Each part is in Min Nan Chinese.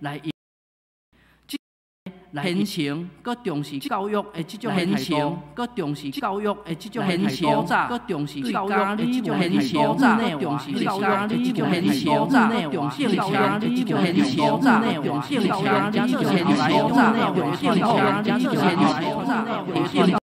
來虔誠，閣重視教育的這種態度，閣重視教育的這種態度，閣重視教育的這種態度，閣重視教育的這種態度，閣重視教育的這種態度，重視教育的這種態度，重視教育的這種態度。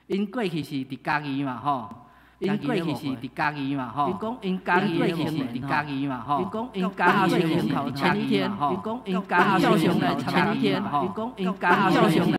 𪜶過去是佇嘉義嘛吼，𪜶過去是佇嘉義嘛吼，𪜶講𪜶嘉義過去是佇嘉義嘛吼，𪜶講𪜶嘉義過去是佇嘉義嘛吼，𪜶講𪜶嘉義過去是佇嘉義嘛吼，𪜶講𪜶嘉義過去。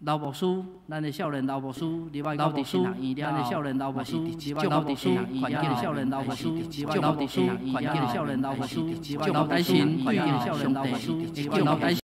老牧師，咱的少年老牧師，入來到神學院了，咱的少年老牧師，入來到神學院了，少年老牧師，入來到神學院了，少年老牧師，入來到神學院了，少年老牧師，入來到。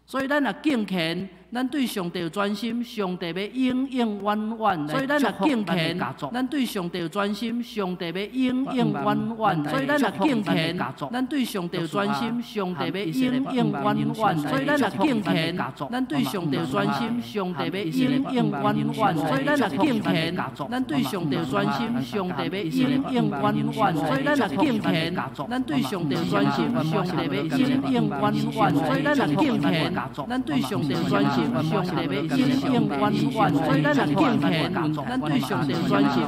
所以咱若敬虔，咱對上帝有專心，上帝欲永永遠遠來祝福咱的家族。咱對上帝有專心，上帝欲永永遠遠來祝福咱的家族。咱對上帝有專心，上帝欲永永遠遠來祝福咱的家族。咱對上帝有專心，上帝欲永永遠遠來祝福咱的家族。咱對上帝有專心，上帝欲永永遠遠來祝福咱的家族。咱對上帝有專心，上帝欲永永遠遠來祝福咱的家族。咱對上帝有專心，上帝欲永永遠遠來祝福咱的家族。咱對上帝有專心。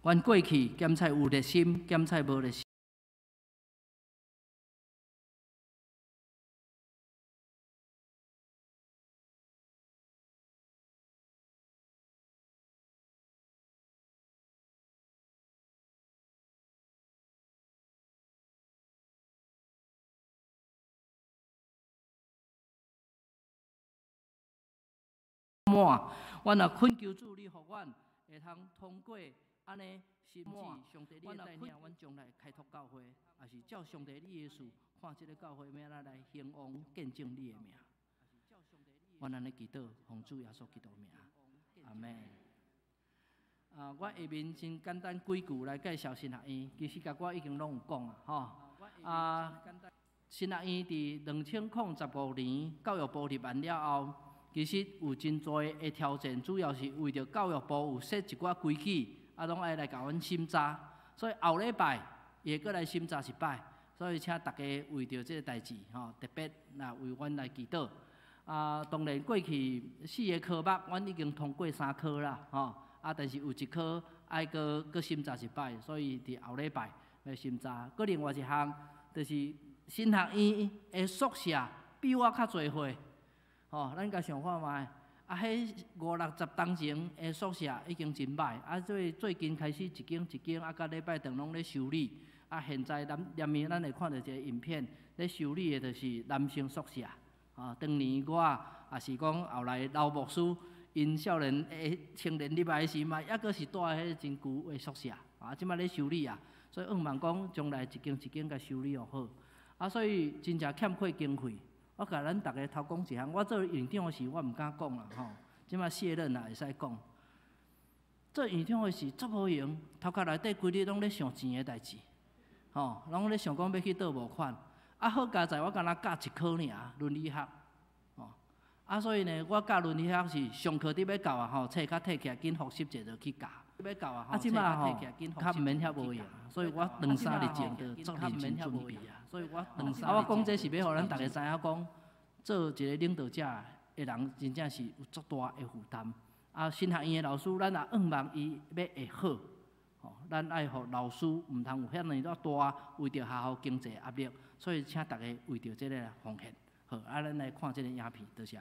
阮過去檢採有熱心，檢採無熱心。滿，阮若懇求主，你予阮會通通過按呢，甚至上帝你的帶領，阮將來開拓教會，也是照上帝你的事，看這个教會欲按怎來興旺見證你的名。阮按呢祈禱，奉主耶穌基督名，阿們。啊，我下面真簡單幾句來介紹神學院，其實共我已經攏有講啊，吼。啊，神學院佇2015年教育部入案了後，其實有真濟的挑戰，主要是為著教育部有設一寡規矩，啊，攏愛來共阮審查，所以後禮拜會閣來審查一擺，所以請大家為著這个代誌吼，特別來為阮來祈禱。啊，當然過去四个科目，阮已經通過三科啦，吼，啊，但是有一科愛閣閣審查一擺，所以佇後禮拜欲審查。閣另外一項，就是神學院的宿舍比我較濟歲，吼，咱共想看覓，啊，彼五六十冬前的宿舍已經真歹，啊，最最近開始一間一間，啊，佮禮拜堂攏咧修理，啊，現在咱連面咱會看著一個影片，咧修理的就是男生宿舍。啊，當年我也是講後來劉牧師𪜶少年的青年入來時嘛，猶閣是蹛佇彼個真舊的宿舍，啊，這擺咧修理啊，所以向望講將來一間一間共修理予好。啊，所以真正欠缺經費。我共咱逐家偷講一項，我做院長的時我毋敢講啦吼，這擺卸任啦會使講。做院長的時足無閒，頭殼內底規日攏咧想錢的代誌，吼，攏咧想講欲去佗募款。啊，好佳哉，我敢若教一科爾，倫理學，吼，啊，所以呢，我教倫理學是上課佇欲到啊，吼，冊較提起來緊複習者就去教。欲到啊，啊，這擺吼較毋免遐無閒，所以我兩三日前就足認真準備啊。所以我兩三，啊，我講這是欲予咱逐家知影講，做一个領導者的人，真正是有足大的負擔。啊，神學院的老師，咱也向望伊欲會好。吼，咱愛予老師毋通有遐爾大為著學校經濟壓力，所以請大家為著這个奉獻。好，啊，咱來看這个影片，多謝。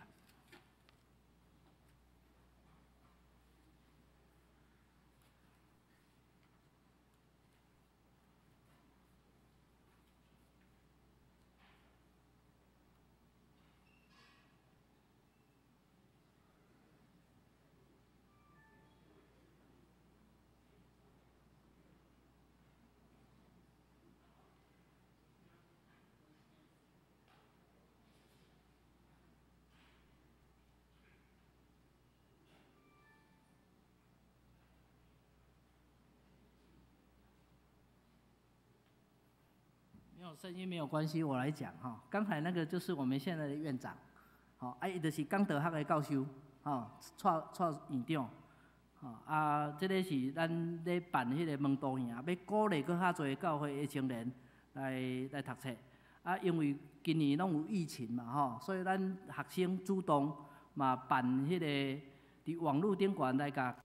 沒有聲音沒有關係，我來講哈。剛才那個就是我們現在的院長，吼，啊，伊就是講道學的教授，吼，蔡蔡院長，吼，啊，這个是咱咧辦彼个門徒營，欲鼓勵閣較濟教會的青年來來讀冊。啊，因為今年攏有疫情嘛，吼，所以咱學生主動嘛辦彼个佇網路頂懸來共。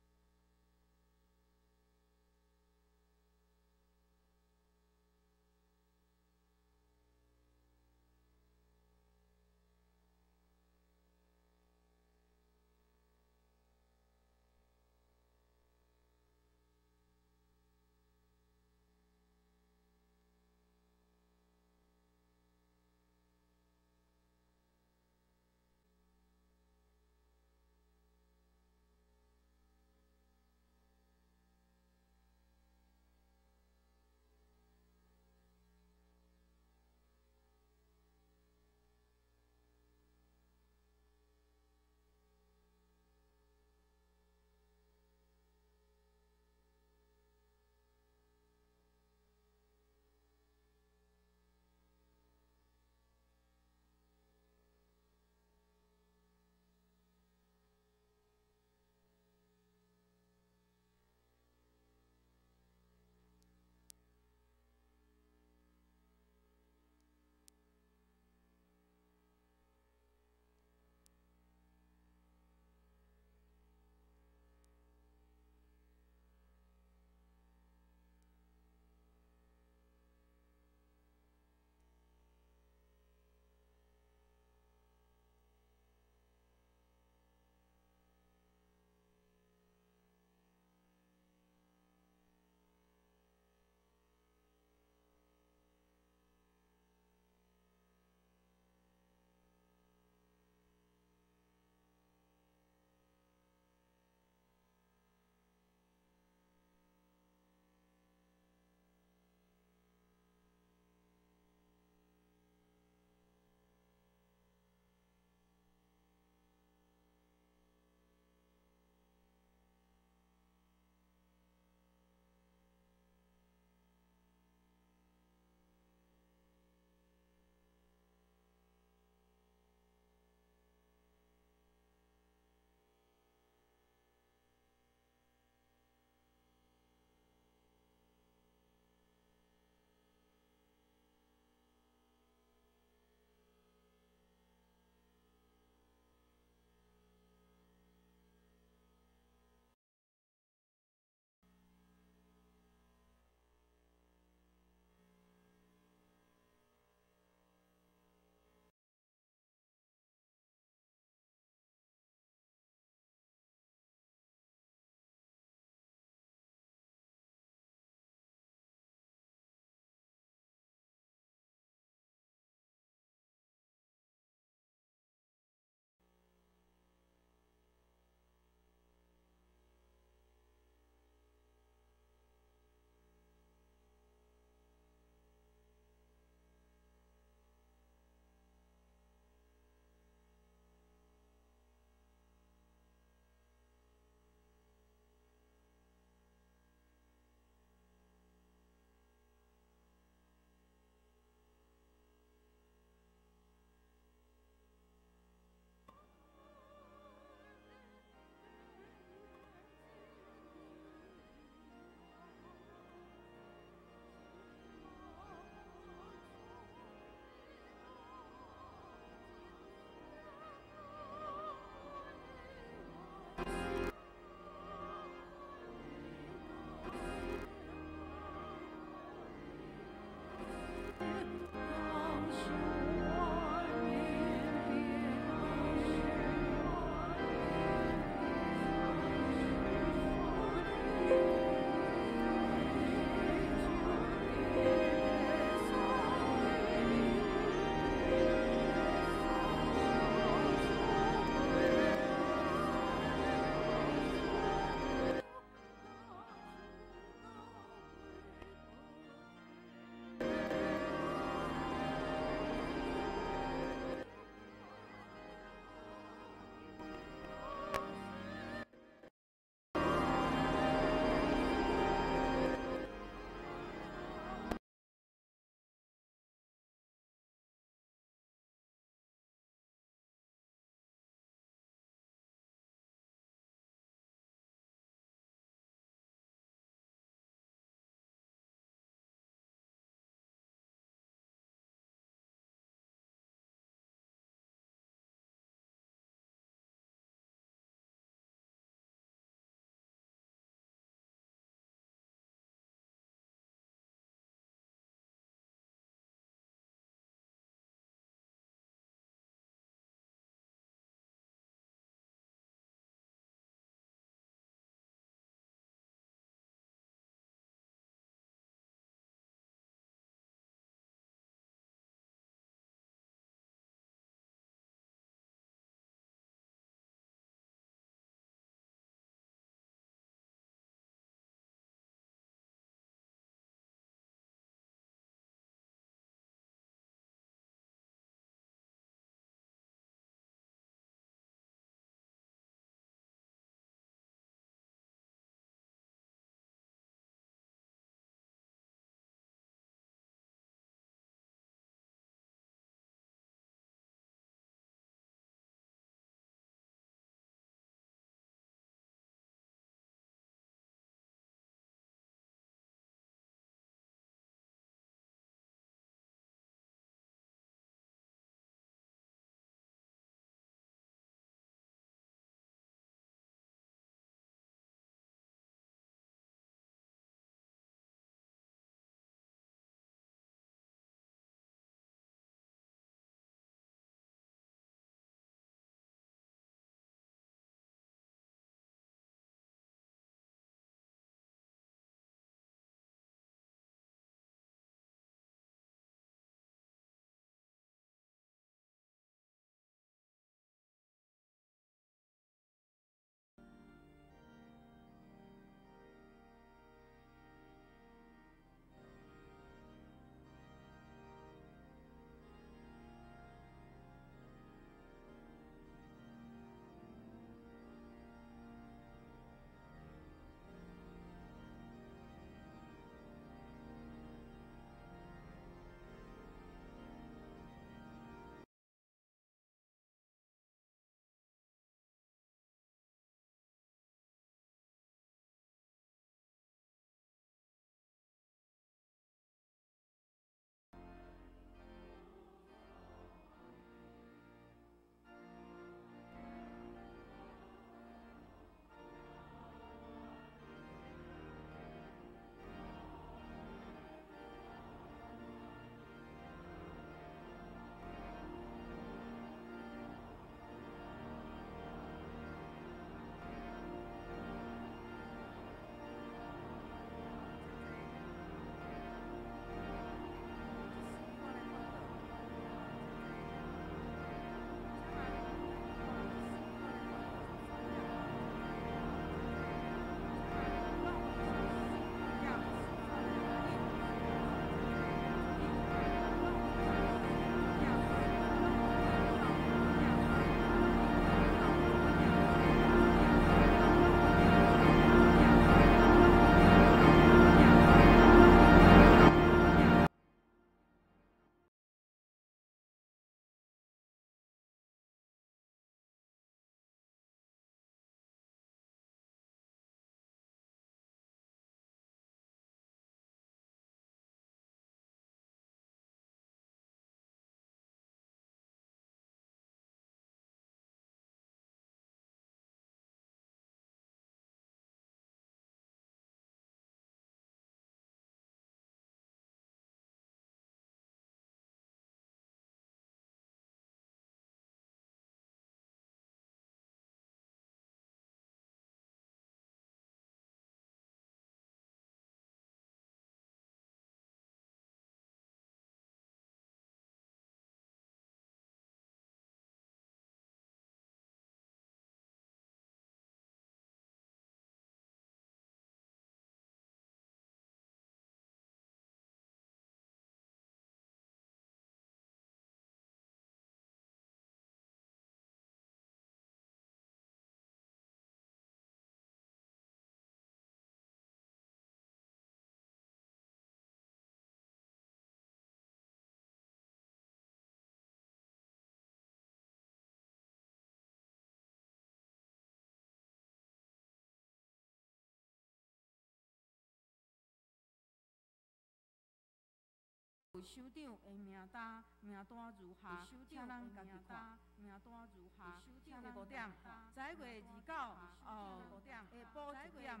首長的名單，名單如下，請咱家己看。名單如下。第五點，11月29哦，下晡1點，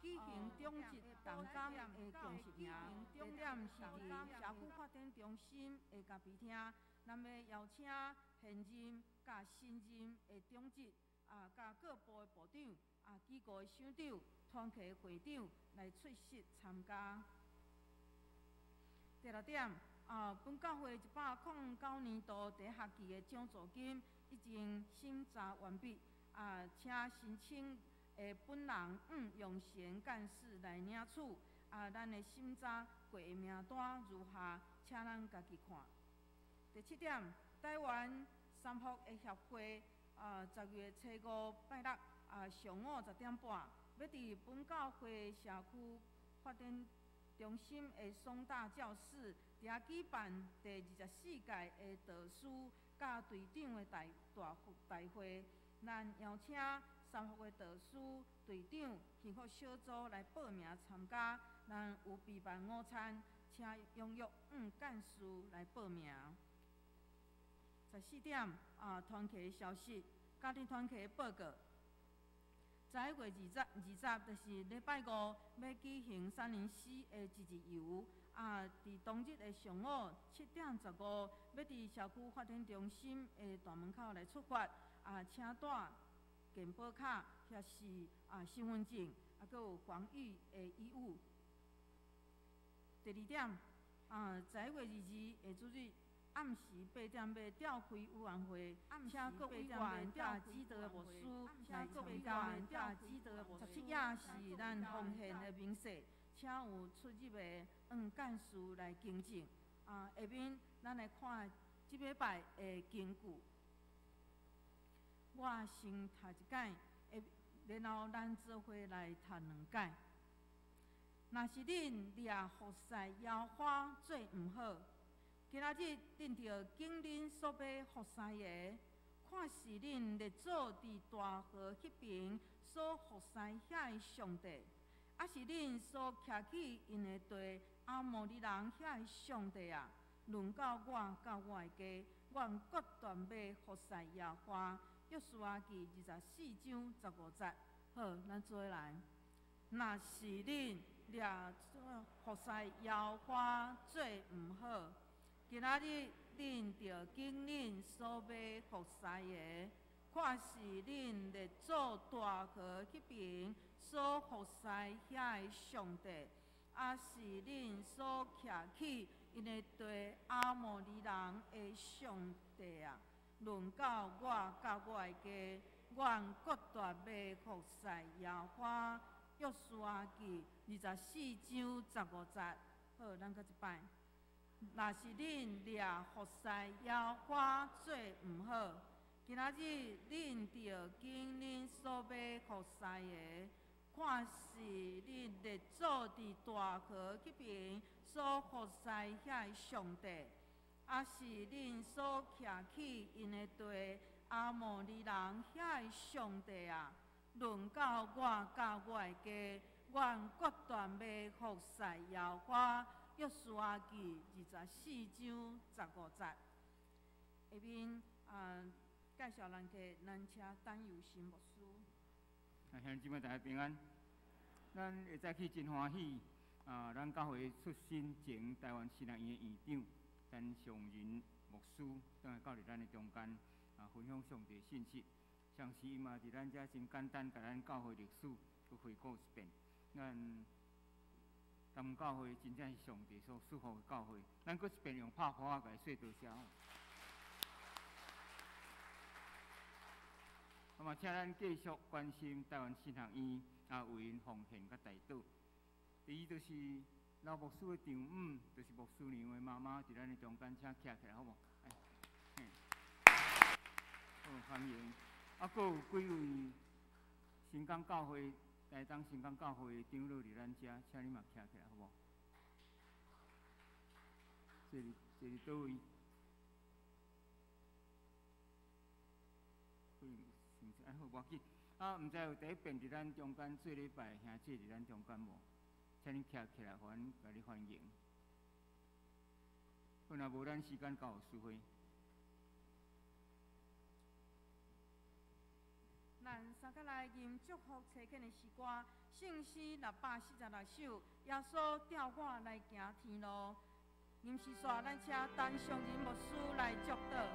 欲舉行長執同工的共識營，地點是佇社區發展中心的咖啡廳。咱欲邀請現任佮新任的長執啊，佮各部的部長啊，機構的首長、團契會長來出席參加。第六點，啊，本教會109年度第一學期的獎助金已經審查完畢，啊，請申請的本人黃永賢幹事來領取。啊，咱的審查過的名單如下，請咱家己看。第七點，台灣三福的協會啊，10月初五拜六啊上午10點半，欲佇本教會社區發展中心的松大教室，佇遐舉辦第24屆的導師佮隊長的大大大會。咱邀請三福的導師、隊長、幸福小組來報名參加。咱有備辦午餐，請踴躍黃幹事來報名。14點啊，團契的消息，家庭團契的報告。11月20，就是禮拜五，欲舉行三零四的一日遊。啊，佇當日的上午7點15，欲佇社區發展中心的大門口來出發。啊，請帶健保卡，或是啊身份證，啊，閣有防疫的衣物。第二點，啊，11月22下主日暗時8點欲召開委員會，請各委員佮指導的牧師來參加。17頁是咱奉獻的明細，請有出入的黃幹事來更正。啊，下面咱來看這禮拜的經句。我先讀一擺，然後咱做伙來讀兩擺。若是恁掠服侍耶和華做毋好，今仔日恁著揀恁所欲服侍的，看是恁列祖佇大河彼爿所服侍遐个上帝，抑是恁所徛起𪜶的地阿摩利人遐个上帝啊！論到我佮我的家，阮決斷欲服侍耶和華。約書亞記24章15節。好，咱做伙來。若是恁掠服侍耶和華做毋好，今仔日恁著揀恁所欲服侍的，看是恁列祖大河彼爿所服侍遐个上帝，抑是恁所徛起𪜶的地阿摩利人的上帝啊！論到我佮我的家，阮決斷欲服侍耶和華。約書亞記24章15節。好，咱閣一擺。若是恁掠服侍耶和華做毋好，今仔日恁著揀恁所欲服侍的，看是恁列祖佇大河彼爿所服侍遐个上帝，抑是恁所徛起𪜶的地阿摩利人遐个上帝啊！論到我佮我的家，阮決斷欲服侍耶和華。約書亞記24章15節。下面啊，介紹咱的咱請陳有心牧師。啊，兄弟姊妹大家平安。咱下早起真歡喜啊！咱教會出身前台灣神學院的院長陳尚仁牧師，轉來到佇咱的中間啊，分享上帝信息。相信伊嘛佇咱遮真簡單，共咱教會歷史閣回顧一遍。咱台灣教會真正是上帝所祝福的教會。咱閣一遍用拍鼓仔共伊說多謝。那麼，請咱繼續關心台灣神學院啊，為𪜶奉獻佮代禱。第二就是老牧師的丈母，就是牧師娘的媽媽，佇咱的中間，請徛起來好無？哎，好，歡迎。啊，閣有幾位新港教會、台東新港教會的長老佇咱遮，請你嘛徛起來好無？坐佇坐佇佗位？可能是毋是？啊好，無要緊。啊，毋知有第一遍佇咱中間做禮拜的兄姊佇咱中間無？請恁徛起來，予阮共你歡迎。若無咱時間交予淑慧。咱三個來吟祝福齊建的詩歌，聖詩646首，耶穌帶我來行天路。吟詩煞，咱請陳尚仁牧師來祝禱。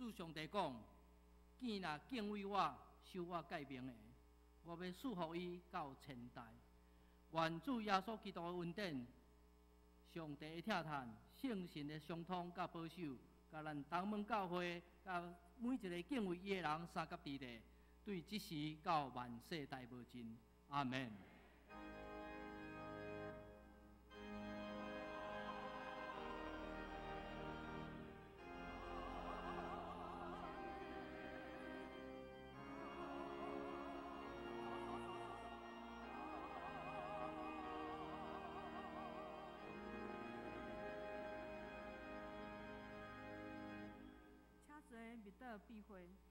主上帝講：見若敬畏我、守我誡命的，我欲賜福伊到千代。願主耶穌基督的恩典、上帝的疼疼、聖神的相通佮保守，佮咱東門教會、佮每一个敬畏伊的人相佮佇咧，對這時到萬世代無盡。阿門。濟密倒變化。